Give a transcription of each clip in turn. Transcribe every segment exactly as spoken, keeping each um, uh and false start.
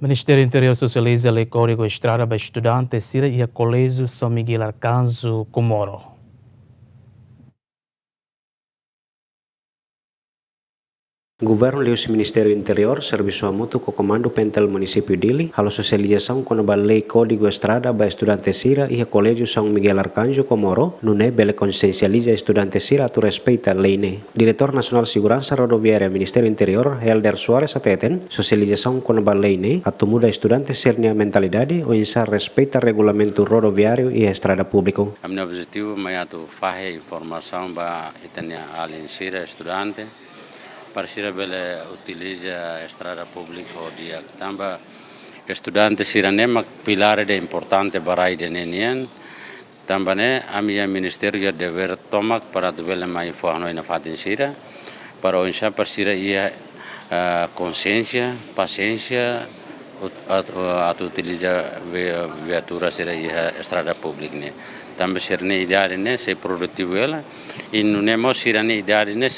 Ministériu Interiór sosializa lei Kódigu Estrada ba estudante sira iha Koléjiu São Miguel Arcanjo, Comoro. Governu liuhusi Ministériu Interiór servisu hamutuk ho Komandu Pentel Munisípiu Dili halo sosializasaun kona-ba lei Kódigu Estrada ba estudante sira iha Koléjiu São Miguel Arcanjo, Comoro, nune'e bele konsiensializa estudante sira atu respeita lei ne'e. Diretór Nasionál Seguransa Rodoviária Ministériu Interiór, Helder Soares, hateten, sosializasaun kona-ba lei ne'e atu muda estudante sira-nia mentalidade oinsá respeita regulamentu rodoviáriu iha estrada públiku. Ami-nia objetivu mai atu fahe informasaun ba ita-nia alin sira estudante, para sira bele utiliza estrada públiku ho di'ak. Tanba estudante sira-ne'e mak pilár ida importante ba rai ida-ne'e nian. Tanba ne'e ami iha ministériu iha devér tomak para atu bele mai fó-hanoin nafatin sira, para oinsá para sira iha, eh, konsiénsia, pasiénsia, ut-, at-, atu utiliza vi-, viatura sira iha estrada públiku ne'e. Tanba sira-nia idade ne'e sei produtivu hela, i nune'e mós sira-nia idade ne'e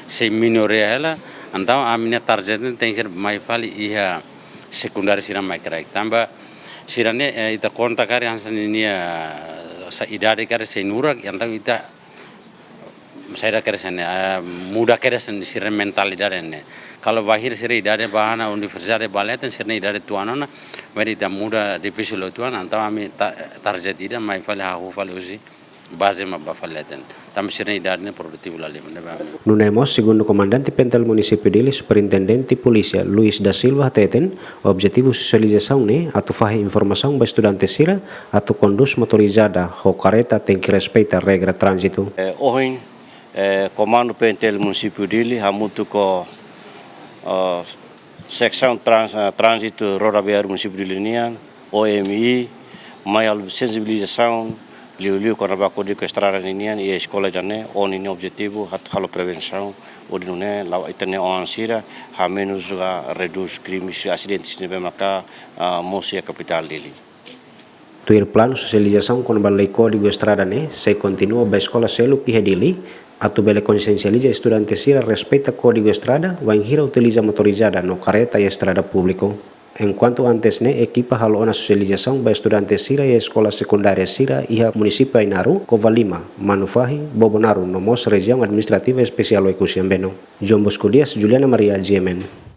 sei minoria hela, entaun ami-nia target ne'e tenke ser mai fali iha sekundáriu sira mai kraik. Tanba sira-ne'e, eh, ita konta karik hanesan ninia, eh, sa idade karik sei nurak, entaun ita saida karik hanesan, eh, muda karik hanesan sira mentalidade ne'e. Kalau bainhira sira idade ba iha universidade ba leten, sira-nia idade tuan ona, mari ita muda difisil loos tuan, entaun ami ta-, target ida mai fali hahú fali husi baze mak ba fali leten. Tanba sira-nia idade ne'e produtivu la lima, ne'e ba. Nune'e mós, segundu Komandante Pentel Munisípiu Dili, Superintendente Polísia Luis da Silva hateten, objetivu sosializasaun ne'e atu fahe informasaun ba estudante sira atu kondús motorizada ho kareta tenke respeita regra tránzitu. Eh, ohin, eh, Komandu Pentel Munisípiu Dili hamutuk ho, eh, Seksaun Trans-, eh, Tránzitu Rodoviáriu Munisípiu Dili nian, O M I, mai halo sensibilizasaun liuliu kona-ba Kódigu Estrada ninian iha eskola ida-ne'e, ho ninia objetivu atu halo prevensaun, hodi nune'e la'o ita-nia oan sira hamenus ka redús krimes, asidentes ne'ebé maka, ah, mosu iha kapitál Dili. Tuir planu sosializasaun kona-ba lei Kódigu Estrada ne'e sei kontinua ba eskola seluk iha Dili, atu bele konsiensializa estudante sira respeita Kódigu Estrada, wainhira utiliza motorizada no kareta iha estrada públiku. Enkuantu antes ne'e, ekipa halo ona sosializasaun ba estudante sira iha eskola sekundária sira iha munisípiu Ainaro, Covalima, Manufahi, Bobonaro, no mós Rejiaun Administrativa Espesiál Oekusi Ambeno. João Bosco Dias, Juliana Maria, G M N.